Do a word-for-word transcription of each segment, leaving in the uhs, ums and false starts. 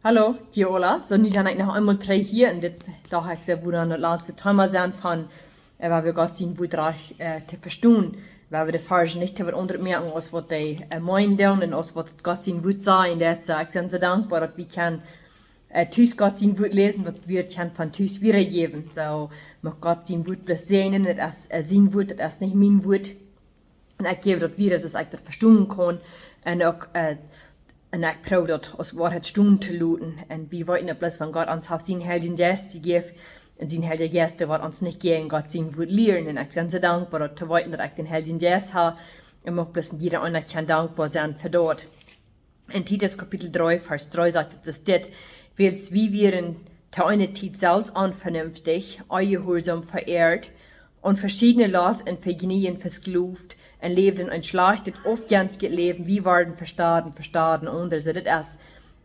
Hallo, hia Ola. Soo, nu sie ekj noch eemol trigj hia un dit, docht ekj, sull woll daut latste Thema sennen von, äh, woo wie Gott sien Wuat rajcht, äh, to vestonen. Woo wie de Varsch nich to waut aundret moaken aus waut dee, äh, meenen doonen un aus waut Gott sien Wuat sajcht. Un daut, äh, ekj sie soo dankboa daut wie kjennen, äh, tus Gott sien Wuat läsen, daut wie daut kjennen von tus wiedajäwen. Soo, mucht Gott sien Wuat bloos säajnen, daut es, äh, sien Wuat, daut es nich mien Wuat. Un ekj jäw daut wieda, soo aus ekj daut vestonen kaun. Un uk, äh, un ekj proow daut aus Woarheit stonen to loten. Un wie weeten daut bloos von Gott ons haft sienen Heiljen Jeist jejäft. Un sien Heilja Jeist, dee woat ons nich jäajen Gott sien Wuat lieren. Un ekj sie soo dankboa daut to weeten daut ekj dän Heiljen Jeist hab. Un mucht bloos jieda eena kjennen dankboa sennen fa daut. En Titus Kapitel dree, Varsch dree sajcht et dit: Wiels wie wieren to eene Tiet selfst onvenenftich, onjehuarsom, veirrt, aun veschiedne Lost un Vejnäajen vesklooft un läwden een schlajchtet, aufjenstjet Läwen, wie worden vestaden, vestaden aundre. Soo, dit es,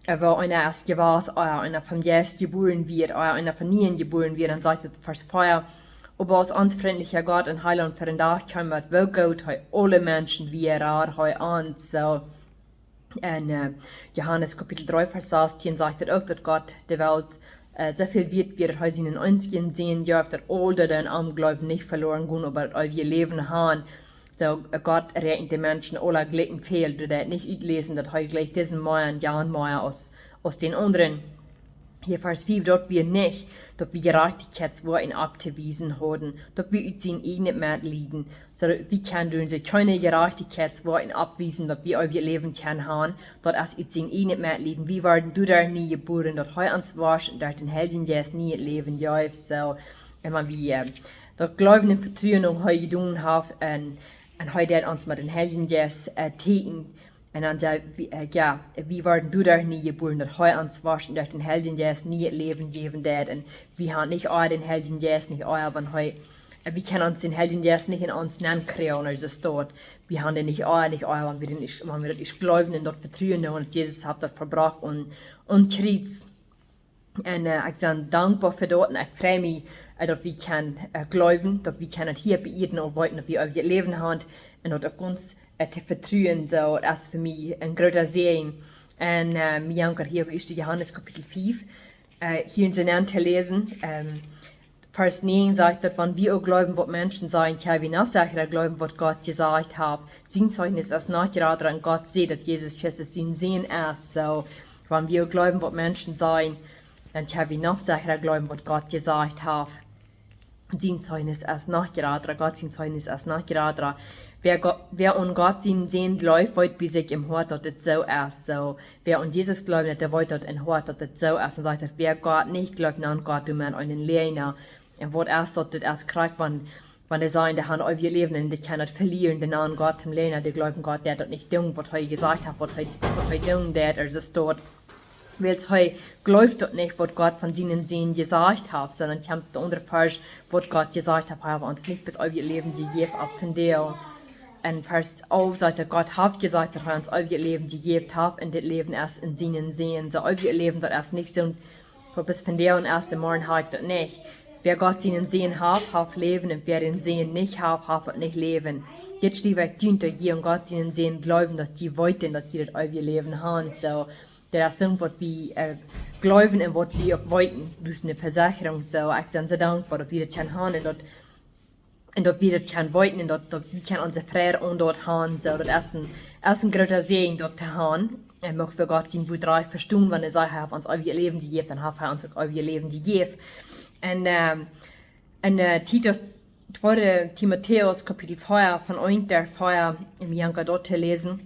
äh, woo eena es jewast, ea eena vom Jeist jebuaren wort, ea eena von nieem jebuaren wort. Dan sajcht et Varsch vea: Oba aus ons frintlicha Gott un Heilaunt ver dän Dach kjeem, woo goot hee aule Menschen wia, rad hee ons. Soo, en, äh, Johanes Kapitel dree, Varsch sastieen sajcht et uk, daut Gott de Welt, äh, soo väl wieet wia, daut hee sienen eensjen Sän jeef, daut aul dee, dee aun am jleewen, nich veloaren gonen, oba daut eewje Läwen haben. Soo, äh, Gott räakjent de Menschen aula jlikj väl, doa deit nich utläsen daut hee jlikj disen mea un jan mea aus, aus dän aundren. Hia Varsch fief: Daut wie nich, daut wie Jerajchtichkjeitswoakjen auftowiesen hauden, daut wie ut sien ieejnet Metleet, soo daut wie kjennen derch kjeene Jerajchtichkjeitswoakjen aufwiesen, daut wie eewjet Läwen kjennen haben, daut es ut sien ieejnet Metleet. Wie worden doaderch nie jebuaren, daut hee ons wosch un derch dän Heiljen Jeist nieet Läwen jeef. Soo, un wan wie, äh, daut jleewen un vetruen, waut hee jedonen haft, un, un hee deit ons met dän Heiljen Jeist, äh, täkjnen, un dan saj wie, äh, jo, wie worden doaderch nie jebuaren, daut hee ons wosch un derch dän Heiljen Jeist nieet Läwen jäwen deit. Un wie haben nich ea dän Heiljen Jeist, nich ea, wan hee, äh, wie kjennen ons dän Heiljen Jeist nich en ons nenkjrieen, aus et steit. Wie haben dän nich ea, nich ea, wan wie dän nich, wan wie daut nich jleewen un daut vetruen, un Jesus haft daut vollbrocht aum, aum Kjriez. Un, äh, ekj sie dankboa fa daut un ekj frei mie, äh, daut wie kjennen, äh, jleewen, daut wie kjennen hia bie Ieed aul weeten, daut wie eewjet Läwen haben un daut uk ons, äh, to vetruen, soo, daut es fa mie een groota Säajen. Un, äh, wie gonen hia Ieeschte Johanes Kapitel fief, äh, hia en soo nenn to läsen. Ähm, Varsch näajen sajcht daut, wan wie uk jleewen, waut Menschen sajen, kjenn wie noch secha jleewen, waut Gott jesajcht haft. Sien Zeichnis es noch jrata, un Gott sajcht, daut Jesus Christus sien Sän es. Soo, wan wie uk jleewen, waut Menschen sajen, dan kjenn wie noch secha jleewen, waut Gott jesajcht haft. Sien Zeichnis es noch jrata, Gott sien Zeichnis es noch jrata. Wäa Go-, wäa aun Gott sien Sän jleeft, weet bie sikj em Hoat, daut et soo es. Soo, wäa aun Jesus jleeft, dee weet daut em Hoat, daut et soo es. Un sajcht daut, wäa Gott nich jleeft, nant Gott dän Mensch eenen Läajna. Un waut es daut, daut es krakjt, wan, wan dee sajen, dee haben eewjet Läwen un dee kjennen daut velieren, dee nanen Gott toom Läajna, dee jleewen Gott deit daut nich doonen, waut hee jesajcht haft, waut hee, waut hee doonen deit, aus et steit. Wiels hee jleeft daut nich, waut Gott von sienen Sän jesajcht haft, sonda kjemt de aundre Varsch, waut Gott jesajcht haft, hee haft ons nich bloos eewjet Läwen jejäft, opp vondoag. Un Varsch alf sajcht daut Gott haft jesajcht, daut hee ons eewjet Läwen jejäft haft, un dit Läwen es en sienen Sän. Soo eewjet Läwen, daut es nich soo, waut bloos vondoag es un morjen hab ekj daut nich. Wäa Gott sienen Sän haft, haft Läwen, un wäa dän Sän nich haft, haft uk nich Läwen. Dit schriew ekj junt, daut jie aun Gott sienen Sän jleewen, daut jie weeten, daut jie daut eewje Läwen haben. Soo, daut es dan, waut wie, äh, jleewen un waut wie uk weeten. Daut es eene Vesechrunk. Soo, ekj sie soo dankboa, daut wie daut kjennen haben un daut, un daut wie daut kjennen weeten un daut, daut wie kjennen onse Freid aun daut haben. Soo, daut es een, es een groota Säajen, daut to haben. Un mucht wie Gott sien Wuat rajcht vestonen, wan hee sajcht, hee haft ons eewjet Läwen jejäft, dan haft hee ons uk eewjet Läwen jejäft. Un, ähm, en, äh, Titus, tweede Timotäus, Kapitel vea, von eent bat vea, em Janka daut to läsen.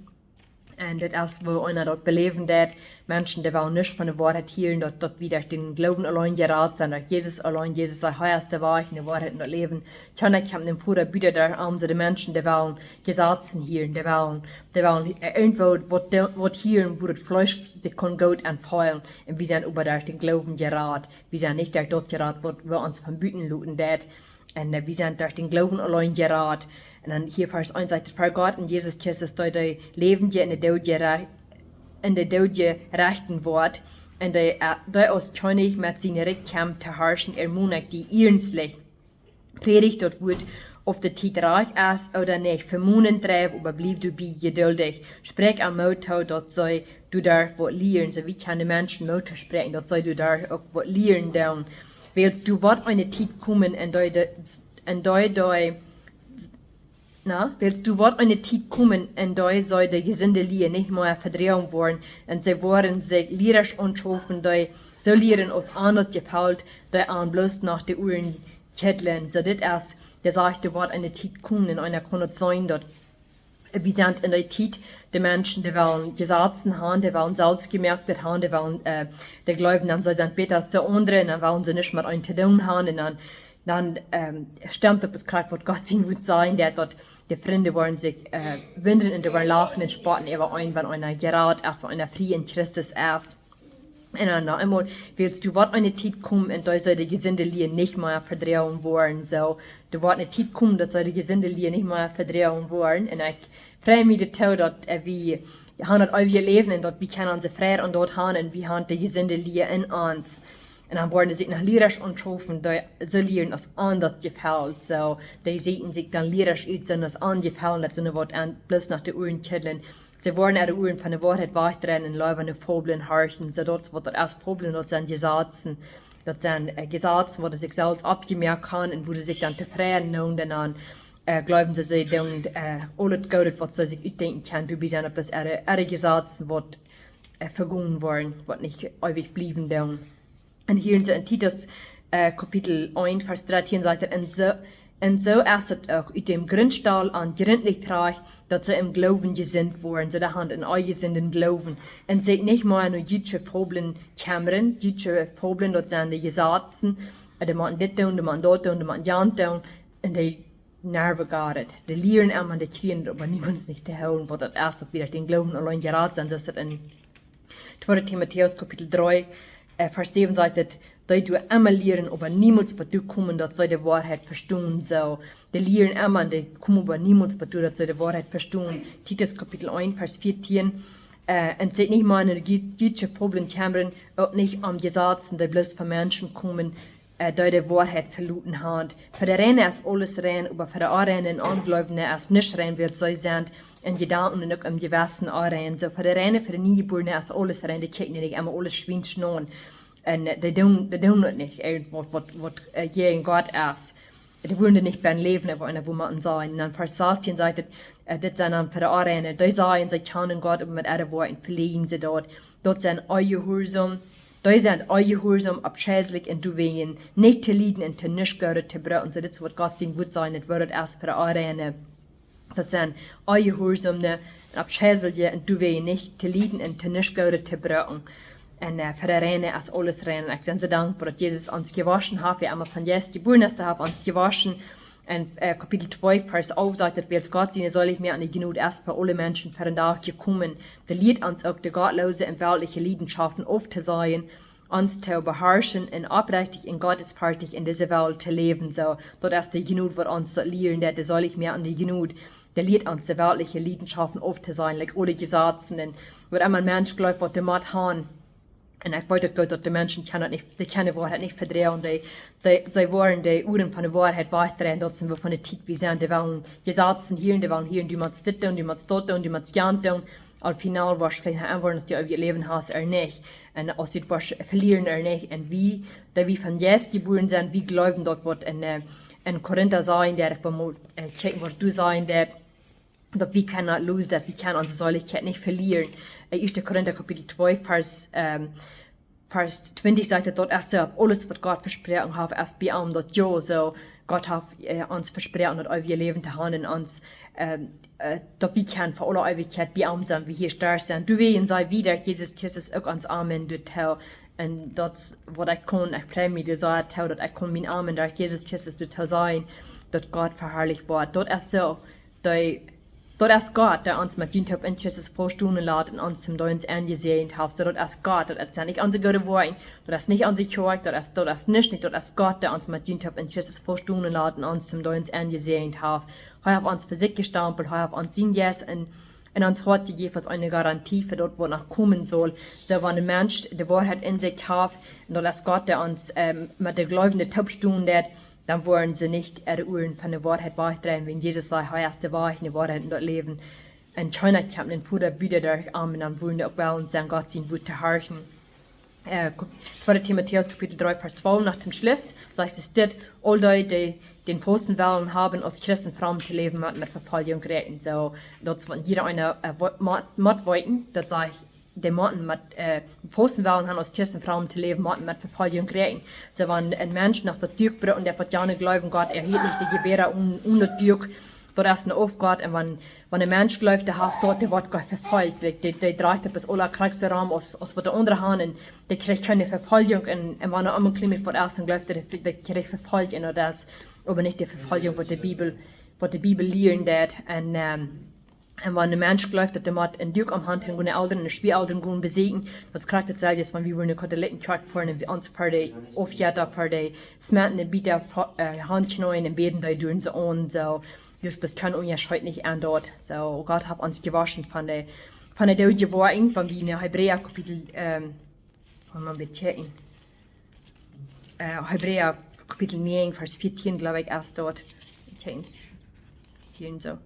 Un daut es, woo eena daut beläwen deit, Menschen, dee wellen nuscht von de Woarheit hieren, daut, daut wie derch dän Gloowen auleen jerat sent, daut Jesus auleen, Jesus säd, hee es de Wajch un de Woarheit un daut Läwen. Kjeena kjemt no dän Voda buta derch am. Soo, de Menschen, dee wellen Jesazen hieren, dee wellen, dee wellen, äh, irjentwaut, waut de-, waut hieren, woo daut Fleesch sikj kaun goot aunfeelen. Un wie sent oba derch dän Gloowen jerat. Wie sent nich derch daut jerat, waut wie ons von buten loten deit. Un, äh, wie sent derch dän Gloowen auleen jerat. Un dan hia Varsch eent sajcht et: Ver Gott un Jesus Christus, dee de Läwendje un de Doodje re-, un de Doodje rechten woat, un dee, äh, dee aus Kjennich met sien Rikj kjemt to harschen, vemon ekj die iernstlich: Prädj daut Wuat, auf de Tiet rajcht es ooda nich. Vemon un drief, oba bliew doabie jeduldich. Spräkj an Moot too, daut see doa derch waut lieren, soo wie kjennen Menschen Moot toospräakjen, daut see doa derch uk waut lieren doonen. Wiels doa woat eene Tiet komen, enn dee, enn dee, dee Na, wiels doa woat eene Tiet komen, enn dee see de jesunde Lia nich mea vedroagen woaren, un see woaren sikj Liera aunschaufen, dee soo lieren aus an daut jefelt, dee an bloos no de Uaren kjitlen. Soo dit es, dee sajcht, doa woat eene Tiet komen, un eena kaun daut seenen, daut wie sent enn dee Tiet, de Menschen, dee wellen Jesazen haben, dee wellen selfst jemoakt haben, dee wellen, äh, dee jleewen dan, see sent bäta aus de aundre, un dan wellen see nuscht met an to doonen haben, un dan dan, ähm, stemt daut bloos krakjt, waut Gott sien Wuat sajcht, daut, daut de Frind woaren sikj, äh, wundren un dee woaren lachen un spotten äwa eenen, wan eena jerat es, wan eena frie enn Christus es. Un dan noch eemol, wiels doa woat eene Tiet komen, enn dee see de jesunde Lia nich mea vedroagen woaren. Soo, doa woat eene Tiet komen, daut see de jesunde Lia nich mea vedroagen woaren. Un ekj frei mie doatoo, daut, äh, wie haben daut eewje Läwen un daut wie kjennen onse Freiheit aun daut haben un wie haben de jesunde Lia enn ons. Un dan woaren see sikj no Liera aunschaufen, dee soo lieren aus an daut jefelt. Soo, dee sieekjen sikj dan Liera ut, soo aus an jefelt, daut see waut an, bloos no de Uaren kjitlen. See woaren äare Uaren von de Woarheit wajchdreien un leewa no Fabeln horchen. Soo daut, waut daut es Fabeln, daut sent Jesazen. Daut sent, äh, Jesazen, waut see sikj selfst oppjemoakt haben un wua see sikj dan tofräd nomen, un dan, äh, jleewen see, see doonen, äh, aul daut Goode, waut see sikj utdenkjen kjennen, doabie sent daut bloos äare, äare Jesazen, waut, äh, vegonen woaren, waut nich eewich bliewen doonen. Un hia enn, enn Titus, äh, Kapitel eent, Varsch dartieen sajcht et, un soo, un soo es et uk, ut däm Gruntstoff aun jrintlich trajcht, daut see em Gloowen jesunt woaren, soo daut see eenen jesunden Gloowen. Un sikj nich mea no jüdsche Fabeln kjemren, jüdsche Fabeln, daut sent de Jesazen, äh, dee motten dit doonen, dee motten daut doonen, dee motten jant doonen, un dee nerven goa daut. Dee lieren emma, dee kjrieen daut, oba niemols nich to hoolen, waut daut es, daut wie derch dän Gloowen auleen jerat sent, soo aus et enn tweede Timotäus Kapitel dree, äh, Varsch säwen sajcht et, dee doonen emma lieren, oba niemols bat doa komen, daut see de Woarheit vestonen. Soo, dee lieren emma, dee komen oba niemols bat doa, daut see de Woarheit vestonen. Titus Kapitel eent, Varsch vieetieen, äh, un sikj nich mea no jü-, jüdsche Fabeln kjemren, uk nich om Jesazen, dee bloos von Menschen komen, äh, dee de Woarheit veloten haben. Fa de Reine es aules rein, oba fa de Onreine un Onjleewje es nuscht rein, wiels see sent enn Jedanken un uk em Jewessen onrein. Soo fa de Reine, fa de Niejebuarne es aules rein, dee kjikjen nich emma aules schwiensch aun. Un, äh, dee doonen, dee doonen daut nich, irjentwaut, waut, waut, äh, jäajen Gott es. Dee wudden nich bie läwen, oba eena wudd motten sennen. Un dan Varsch sastieen sajcht et, äh, dit sent dan fa de Onreine. Dee sajen, see kjanen Gott, oba met äare Woakjen veleajnen see daut. Daut sent onjehuarsom, dee sent onjehuarsom, aufschelich un doawäajen nich to lieden un to nuscht Goodet to brucken. Soo, dit es waut Gott sien Wuat sajcht, daut Wuat es fa de Onreine. Daut sent onjehuarsome un aufscheliche un doawäajen nich to lieden un to nuscht Goodet to brucken. Un, äh, fa de Reine es aules rein. Un ekj sie soo dankboa, daut Jesus ons jewoschen haft, wäa emma von Jeist jebuaren es, dee haft ons jewoschen. Un, äh, Kapitel twee, Varsch alf sajcht et, wiels Gott siene seelichmoakende Jnod es fa aule Menschen vondoag jekomen. Dee lieet ons uk, de gottloose un weltliche Liedenschaften auftosajen, ons to beharschen un oprechtich un gottesferchtich enn dise Welt to läwen. Soo, daut es de Jnod, waut ons daut lieren deit, de seelichmoakende Jnod. Dee lieet ons, de weltliche Liedenschaften auftosajen, like aule Jesazen un waut emma een Mensch jleeft, waut dee mott haben. Un ekj weet uk goot, daut de Menschen kjennen daut nich, dee kjennen de Woarheit nich vedroagen. Dee, dee, see woaren de Uaren von de Woarheit wajchdreien, daut sent wie von de Tiet, wie sent, dee wellen Jesazen hieren, dee wellen hieren, du motst dit doonen, du motst daut doonen, du motst jant doonen. Oba final woascht veleicht noch enwoaren, aus du eewjet Läwen hast ooda nich. Un aus du daut woascht velieren ooda nich. Un wie, dee wie von Jeist jebuaren sent, wie jleewen daut, waut enn, äh, enn Korinta sajcht, daut, ekj well mol, äh, kjikjen, waut doa sajcht, daut daut wie kjennen loos, daut wie kjennen onse Seelichkjeit nich velieren. Äh, Ieeschte Korinta Kapitel twee, Varsch, ähm, Varsch twintich sajcht et, daut es soo, aules waut Gott vesproaken haft, es bie am daut jo. Soo, Gott haft, äh, ons vesproaken daut eewje Läwen to haben un ons, ähm, äh, daut wie kjennen fa aule Eewichkjeit bie am sennen, wan wie hia stoawen sent. Doawäajen saj wie derch Jesus Christus uk ons Amen doatoo. Un daut es waut ekj kaun, ekj frei mie soo doatoo, daut ekj kaun mien Amen derch Jesus Christus doatoo sajen, daut Gott veharlicht woat. Daut es soo, dee, daut es Gott, dee ons met junt toop enn Christus faust stonen lat un ons toom Deenst aunjesäajent haft. Soo, daut es Gott, daut es nich onse goode Woakjen, daut es nich onse Kjoakj, daut es, daut es nuscht nich, daut es Gott, dee ons met junt toop enn Christus faust stonen lat un ons toom Deenst aunjesäajent haft. Hee haft ons fa sikj jestampelt, hee haft ons sien Jeist enn, enn ons Hoat jejäft aus eene Garantie fa daut, waut noch komen saul. Soo, wan een Mensch de Woarheit enn sikj haft, un daut es Gott, dee ons, ähm, met de Jleewende toop stonen deit, dan woaren see nich äare Uaren von de Woarheit wajchdreien, wan Jesus sajcht, hee es de Wajch, de Woarheit un daut Läwen. un kjeena kjemt dän Voda buta derch am, un dan wudden dee uk wellen sennen, Gott sien Wuat to horchen. Äh, Kap-, tweede Timotäus Kapitel dree, Varsch twalf, no däm Schluss, sajcht et dit: "Aul dee, dee dän Fausten wellen haben, aus Christen fromm to läwen, motten met Vefoljunk räakjnen." Soo, daut es waut jieda eena, äh, wo-, mott, mott weeten, daut sajcht, dee motten met, äh, Fausten wellen haben, aus Christen fromm to läwen, motten met Vefoljunk räakjnen. Soo, wan een Mensch noch daut Duak brukt un dee woat jana jleewen, Gott erhieet nich de Jebäda onen, onen daut Duak, daut es een Aufgott. Un wan, wan een Mensch jleeft, dee haft daut, dee woat jlikj vefolcht. Dee, dee, dee drajcht opp daut aulakrakjste rom aus, aus waut de aundre haben. Un dee kjricht kjeene Vefoljunk. Un, un wan hee emol kjlien waut es, dan jleeft hee, dee, dee kjricht vefolcht. Un daut es oba nich de Vefoljunk, waut de Bibel, waut de Bibel lieren deit. Un, ähm, un wan een Mensch jleeft, daut hee mott een Duak omhanteln, gonen Elren, een Schwieaelren gonen besieekjen, daut es krakjt daut selwje aus wan wie wudden no de Katholiken Kjoakj foaren un wie ons ver de Aufjetta, ver de Smeten un Bieta, äh, hankjneeen un bäden, dee doonen see aun, soo. Dus best kjeen Unjascheet nich aun daut. Soo, Gott haft ons jewoschen von de, von de doodje Woakjen, wan wie en Hebräa Kapitel, ähm, wan wie bät kjikjen. Äh, Hebräa Kapitel näajen, Varsch vieetieen, jleew ekj, es daut. Kjikj, hia soo.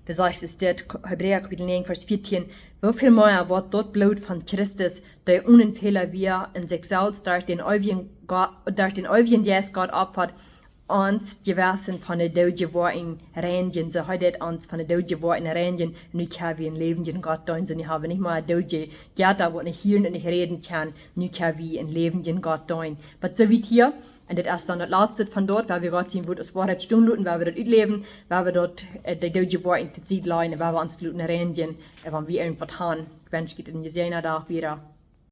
Doa sajcht et dit, Hebräa Kapitel näajen, Varsch vieetieen: "Woo väl mea woat daut Bloot von Christus, dee onen Fäla wia un sikj selfst derch dän eewjen Go-, derch dän eewjen Jeist Gott opfad, ons Jewessen von de doodje Woakjen reinjen." Soo, hee deed ons von de doodje Woakjen reinjen, un nu kjenn wie een läwendjen Gott deenen. Soo, nu hab wie nich mea doodje Jetta, waut nich hieren un nich räden kjennen, nu kjenn wie een läwendjen Gott deenen. Waut soo wiet hia, un dit es dan daut latste von daut, wua wie Gott sien Wuat aus Woarheit stonen loten, wua wie daut utläwen, wua wie daut, äh, de doodje Woakjen to Sied lajen, wua wie ons loten reinjen, äh, wan wie irjentwaut haben. Ekj wensch junt een jesäajenden Dach wada.